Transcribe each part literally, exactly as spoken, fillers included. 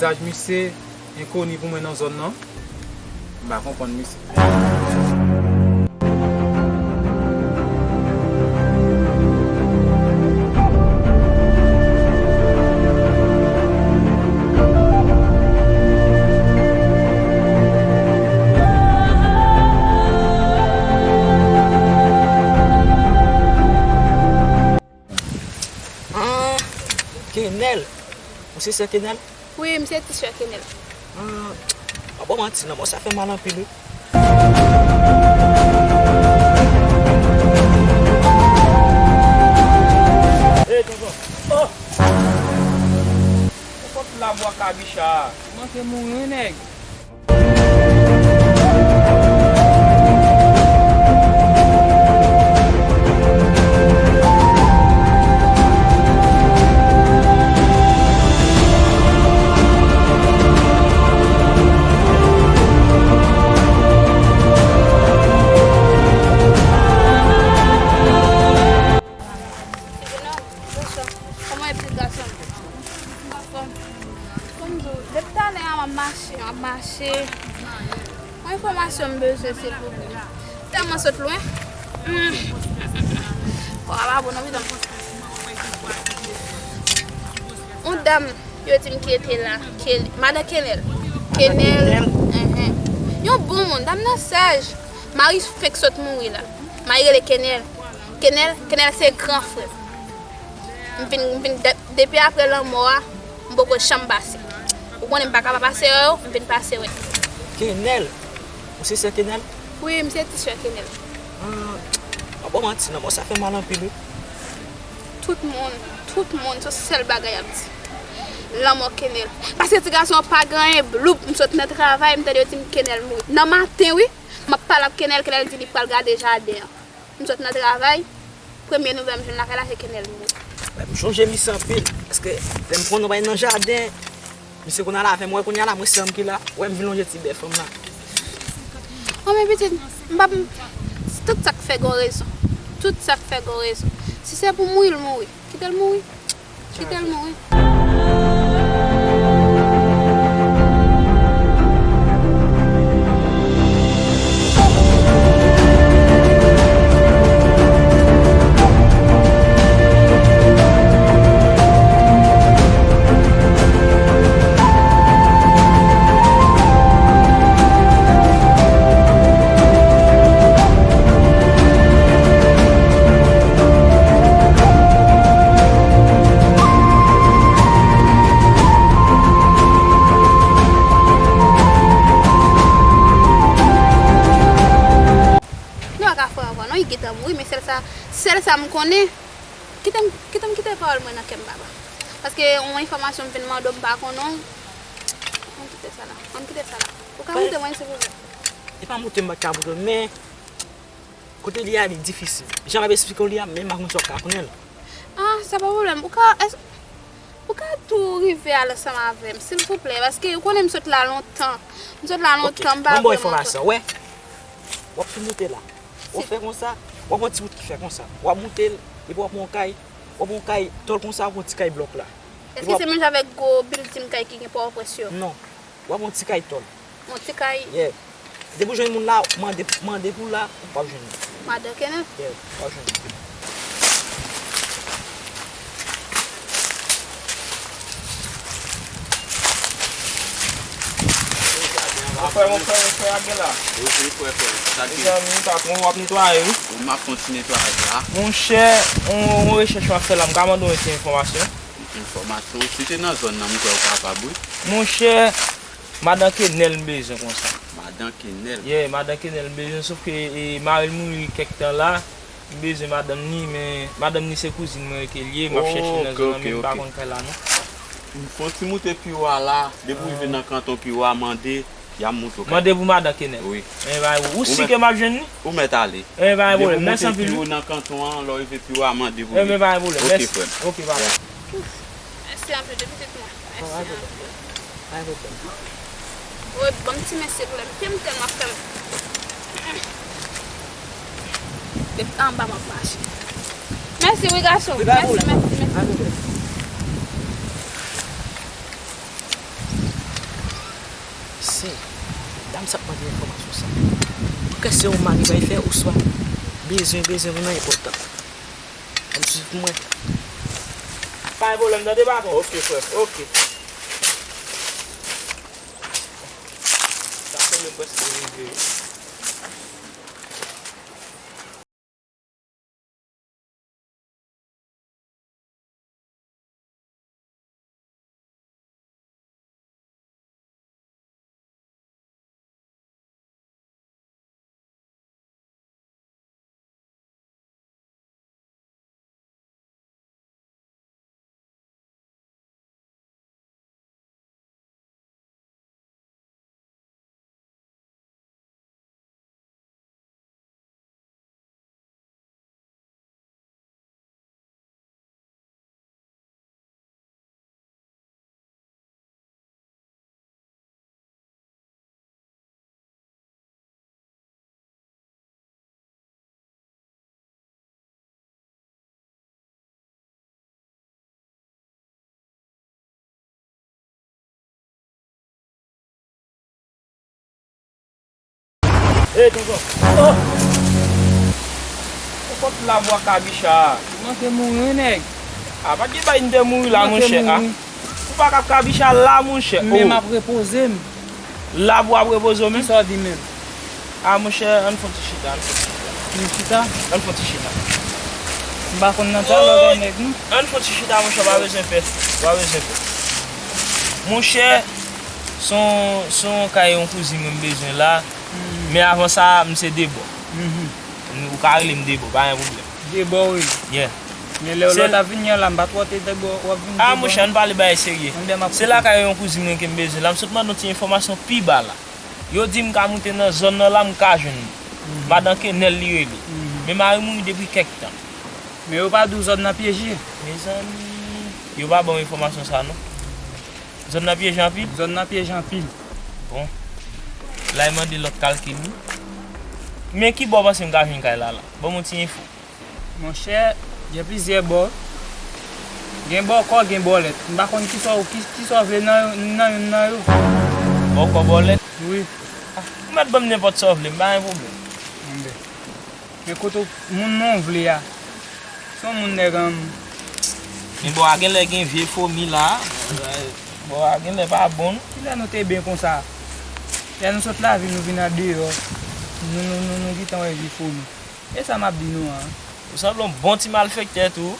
Vizaj misye enkoni pou mwen nan zòn nan. M pa konprann misye. Ah, Kenèl. Ou se sè Kenèl? Wi, m se ti sè Kenèl. Ah, pa ba w manti non, bon, sa fè mal anpil, wi. Ey, tonton. Oh! Ou kot labwa kabicha a? Ou manke mouri, wi, nèg. Ti jenòm, bonswa. Kòman ye, pitit gason m? Anfòm. Kòm di w, depi talè a, m ap mache, m ap mache. Yon enfòmasyon m bezwen, silvouplè. Tèlman sot lwen. Hmm. Kò a pa bon, non, pitit. Yon dam, yo di m ki rete la, Ke-, madan Kenèl. Kenèl. Kenèl? Enhen. Yon bon moun, dam nan saj. Mari fenk sot mouri la. Mari rele Kenèl. Kenèl, Kenèl se gran frè m. M vin, m vin de-, depi apre lanmò a, m poko janm pase. Ou konnen m pa ka pa pase wè yo, m vin pase wè. Kenèl? Ou se sè Kenèl? Wi, m se ti sè Kenèl. Ah, pa ba w manti non, bon, sa fè mal anpil, wi. Tout moun, tout moun, se yon sèl bagay y ap di. Lanmò Kenèl. Paske ti gason an pa gen anyen, bloup, m sot nan travay, m tande yo di m Kenèl mouri. Nan maten, wi, m ap pale ak Kenèl, Kenèl di li pral gade jaden an. M sot nan travay, premye nouvèl m jwenn lakay la, se Kenèl mouri. Wè, m chonje misye anpil, paske lè m pran yon bay nan jaden, misye konn al avè m, wè, kounye a la, mwen sèl ki la, wè, m vin lonje ti bèf m la. Bon, men pitit, m p ap, tout sa k fè gon rezon. Tout sa k fè gon rezon. Si se pou mouri, l mouri. Kite l mouri. Kite l mouri. Nou pa ka fè ankò non, li gentan mouri, men sèl sa, sèl sa m konnen, kite m, kite m kite pawòl mwen nan kè m, papa. Paske yon enfòmasyon m vin mande w, m pa konnen w. Ann kite sa la, ann kite sa la. Ou ka montre mwen, silvouplè? E pa montre m pa ka montre w, men kote li a, li difisil. Jan m ap esplike w li a, men m pa konn si w ap ka konnen l. Ah, sa pa pwoblèm. Ou ka, èske ou ka tou rive al ansanm avè m, silvouplè, paske ou konnen m sot la lontan. M sot la lontan, m pa vrèman konn. Ok, ban m ba w enfòmasyon, wè. W ap fin moute la. W ap fè konsa, w ap yon ti wout ki fè konsa. W ap moute l, epi w ap yon kay, w ap yon kay tòl konsa, w ap yon ti kay blòk la. Èske se menm jan avèk gwo bilding kay ki gen Pòtoprens yo? Non. W ap yon ti kay tòl. Yon ti kay? Yeah. Depi w jwenn moun la, mande, mande pou la, w ap jwenn li. Madan Kenèl? Yeah, w ap jwenn li. Mon frè, mon frè, mon frè, a gen la. Wi, wi, frè, frè. Sa k gen? Mezanmi, patwon, w ap netwaye, wi. Wi, m ap fè yon ti netwayaj la. Monchè, on, on rechèch m ap fè la, m ka mande w yon ti enfòmasyon? Enfòmasyon, si se nan zòn nan, m kwè w kapab, wi. Monchè, madan Kenèl m bezwen konsa. Madan Kenèl? Yeah, madan Kenèl m bezwen, sòf ke, e, mari l mouri kèk tan la. M bezwen madanm ni, men madanm ni se kouzin mwen ke l ye, m ap chèche nan zòn nan, men m pa konn kay la non. Fò w ti moute pi wo a la, depi w rive nan kanton pi wo a, mande, y a montre w kay. Mande pou madan Kenèl. Wi. Enben pa gen pwoblèm. Ou si ke m ap jwenn li? Ou mèt ale. Enben pa gen pwoblèm. Mèsi anpil wi. Depi w monte pi wo nan kanton an, lè w rive pi wo a, mande pou li. Enben pa gen pwoblèm. Ok, mèsi. Frè m. Ok, papa. Mèsi anpil wi pitit mwen. Mèsi anpil. Pa gen pwoblèm. Woy, ban m ti men silvouplè. Pye m tèlman fè m. Depi anba m ap mache. Mèsi wi gason. Wi, pa gen pwoblèm. Mèsi, mèsi, mèsi. Pa gen pwoblèm. Dam sa ap mande enfòmasyon sa. Pou kè se yon mari bay fè oswa bezwen, bezwen moun nan enpòtan. Ann swiv mwen. Pa gen pwoblèm, tande patwon. Ok, frè. Ok. Sa se le prèske rive wi. Hey, tonton. Oh! Ou kont lavwa kabicha a. Ou manke mouri, wi, nèg. A, pa t gen bagay m te mouri la, monchè. A. Ou pa kab kabicha la, monchè. Men m ap repoze m. La pou w ap repoze w menm? Kisa w di menm? A, monchè, ann fè yon ti chita, ann fè yon ti chita. Yon chita? Ann fè yon ti chita. M pa konn nan sa, bagay nèg, non. Ann fè yon ti chita, monchè, pa bezwen pè. Pa bezwen pè. Monchè, se yon, se yon kay yon kouzin mwen m bezwen la. Men avan sa, m se Debò. Ou ka rele m Debò, pa gen pwoblèm. Debò, wi. Yeah. Men lè w t ap vini an la, m pa t wè w te Debò, w ap vin Debò. A, monchè, ann pale bagay serye. Se lakay yon kouzin mwen ke m bezwen la. M sot mande yon ti enfòmasyon pi ba la. Yo di m ka moute nan zòn nan la, m ka jwenn li. Madan Kenèl li rele. Men mari m mouri depi kèk tan. Men yo pa di w zòn nan pyeje? Mezanmi, yo pa ban m enfòmasyon sa non. Zòn nan pyeje anpil? Zòn nan pyeje anpil. Bon. La e mande lòt kalkil wi. Men ki bò w panse m ka jwenn kay la la? Ban m yon ti enfo. Monchè, gen plizyè bò. Gen bòkò, gen bòlèt. M pa konn kisa w, ki, kisa w vle nan, nan youn nan yo. Bòkò, bòlèt? Wi. A, ou mèt ban m nenpòt sa w vle, m pa gen pwoblèm. Enben. Men kote w, moun nan w vle a. Se yon moun nèg an. Men bò a genlè gen vye fomi la. Bò a genlè pa bon. Kilè nou te byen konsa? Lè nou sot lavi, nou vin andeyò. Nou, nou, nou, nou gentan wè vye fomi. E sa m ap di nou an? Ou sanble yon bon ti malfektè tou.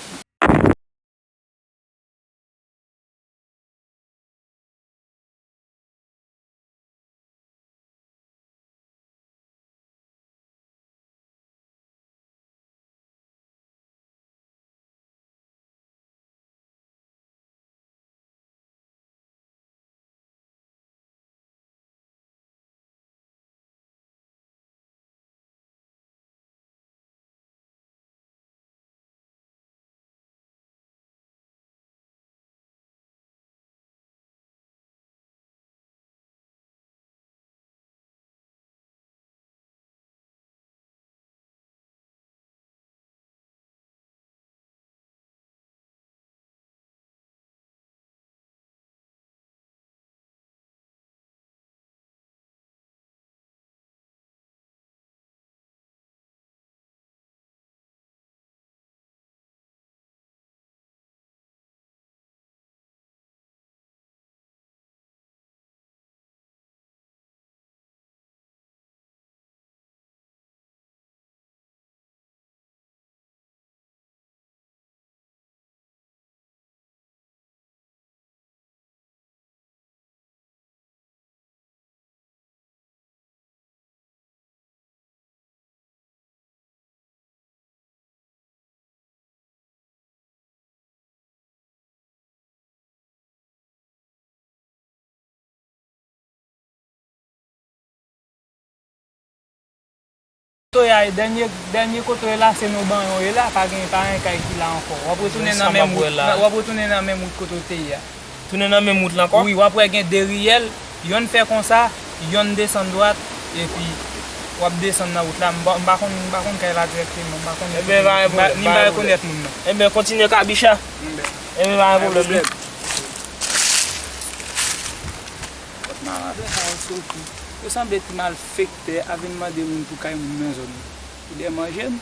Kote w ye a, dènye, dènye kote w ye la, se nan Banyon w ye la, pa gen, pa gen kay ki la ankò. W ap retounen nan menm wout, w ap retounen nan menm wout kote w te ye a. Tounen nan menm wout la ankò? Wi, w ap wè gen de riyèl, yonn fè konsa, yonn desann dwat, epi w ap desann nan wout la. M pa, m pa konn, m pa konn kay la dirèkteman, m pa konn. Ebyen, pa gen pwoblèm, ni m pa rekonèt moun nan. Ebyen, kontinye kabicha. Ebyen, pa gen pwoblèm. Malandren sa yo soti. Yo sanble ti malfektè a vin mande moun pou kay moun nan zòn yo. Pou dè manje n.